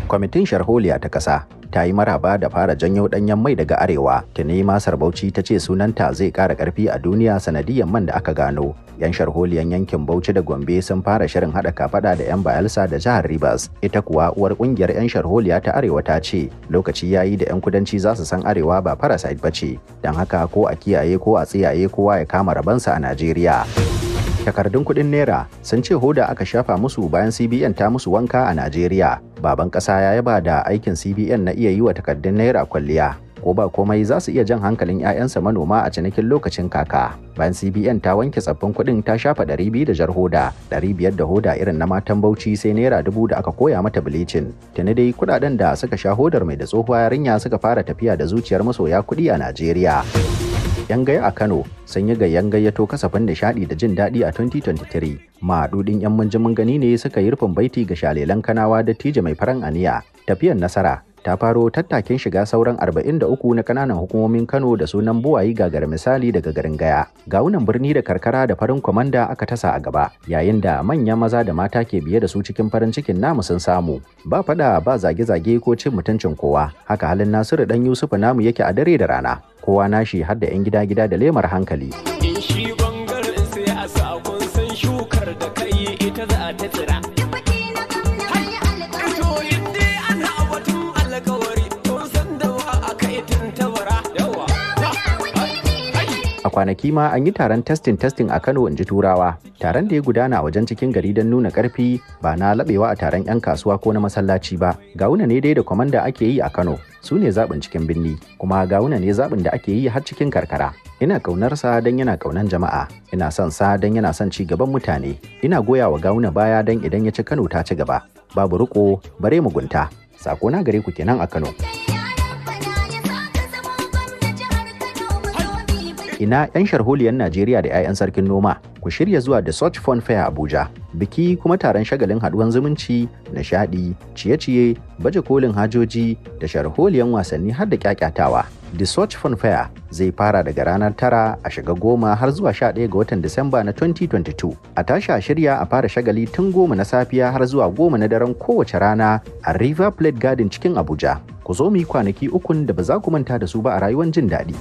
Kwamitin Sharholiya ta ƙasa ta yi maraba da fara janyo ɗanyen mai daga arewa. Tuni Masar Bauchi ta ce sunanta zai ƙara ƙarfi a duniya sanadiyyar man da aka gano. 'Yan sharholiyan yankin Bauchi da Gombe sun fara shirin haɗa kafaɗa da 'yan Bayelsa da jihar Rivers. Ita kuwa uwar ƙungiyar 'yan sharholiya ta arewa ta ce lokaci yayi da 'yan kudanci za su san arewa ba parasite ba ce. Don haka ko a kiyaye ko a tsiyaye, kowa ya kama rabansa a Najeriya. Takardun kuɗin naira sun ce hoda aka shafa musu bayan CBN ta musu wanka a Najeriya. Baban ƙasa ya yaba da aikin CBN na iya yi wa takardun naira kwalliya. Ko ba komai, za su iya jan hankalin 'ya'yansa manoma a cinikin lokacin kaka. Bayan CBN ta wanke tsaffin kuɗin ta shafa 200 da jar hoda, 500 da hoda irin na matan Bauchi, sai naira 1000 da aka koya mata bleaching. Tuni dai kuɗaɗen da suka sha hodar mai da tsohuwa yarinya suka fara tafiya da zuciyar masoya kuɗi a Najeriya. 'Yan gaya a Kano sun yi gayyan gayyato kasafin nishaɗi da jin daɗi a 2023. Maɗuɗin 'yan munjimin gani ne suka yi rufin baiti ga shalelan Kanawa, dattijo mai faran aniya. Tafiyan nasara ta faro tattakin shiga sauran 43 na kananan hukumomin Kano da sunan buwayi gagar misali daga garin Gaya. Gawunan birni da karkara da farin kwamanda aka tasa a gaba, yayin da manyan maza da mata ke biye da su cikin farin cikin namu sun samu. Ba fada, ba zage-zage ko cin mutuncin kowa, haka halin Nasiru dan Yusufu namu yake a dare da rana. Kowa nashi, har da 'yan gida-gida da lemar hankali. In shi bangaren siyasa, kun san shukar da kai ita za ta tsira. To in dai ana batun alkawari, kun san da wa aka yi tantabara. Yawa. A kwanaki ma an yi taron testing testing a Kano, in ji Turawa. Taron da ya gudana a wajen cikin gari don nuna karfi, ba na labewa a taron 'yan kasuwa ko na masallaci ba. Gawuna ne dai da kwamanda ake yi a Kano. Su ne zaɓin cikin birni, kuma Gawuna ne zaɓin da ake yi har cikin karkara. Ina ƙaunarsa don yana ƙaunan jama'a. Ina son sa don yana son ci gaban mutane. Ina goya wa Gawuna baya don idan ya ci, Kano ta ci gaba. Babu riko bare mugunta. Sako na gare ku kenan a Kano. Ina 'yan sharholiyar Najeriya da 'ya'yan sarkin noma, ku shirya zuwa da Search Fun Fair Abuja. Biki kuma taron shagalin haduwan zumunci, nishadi, ciye-ciye, baje kolin hajoji da sharholiyan wasanni har da kyakyatawa. The Search Fun Fair zai fara daga ranar 9 a shiga 10 har zuwa 11 ga watan Disamba na 2022. A tashi a shirya a fara shagali tun 10 na safiya har zuwa 10 na daren kowace rana a River Plate Garden cikin Abuja. Ku zo mu yi kwanaki ukun da ba za ku manta da su ba a rayuwar jin daɗi.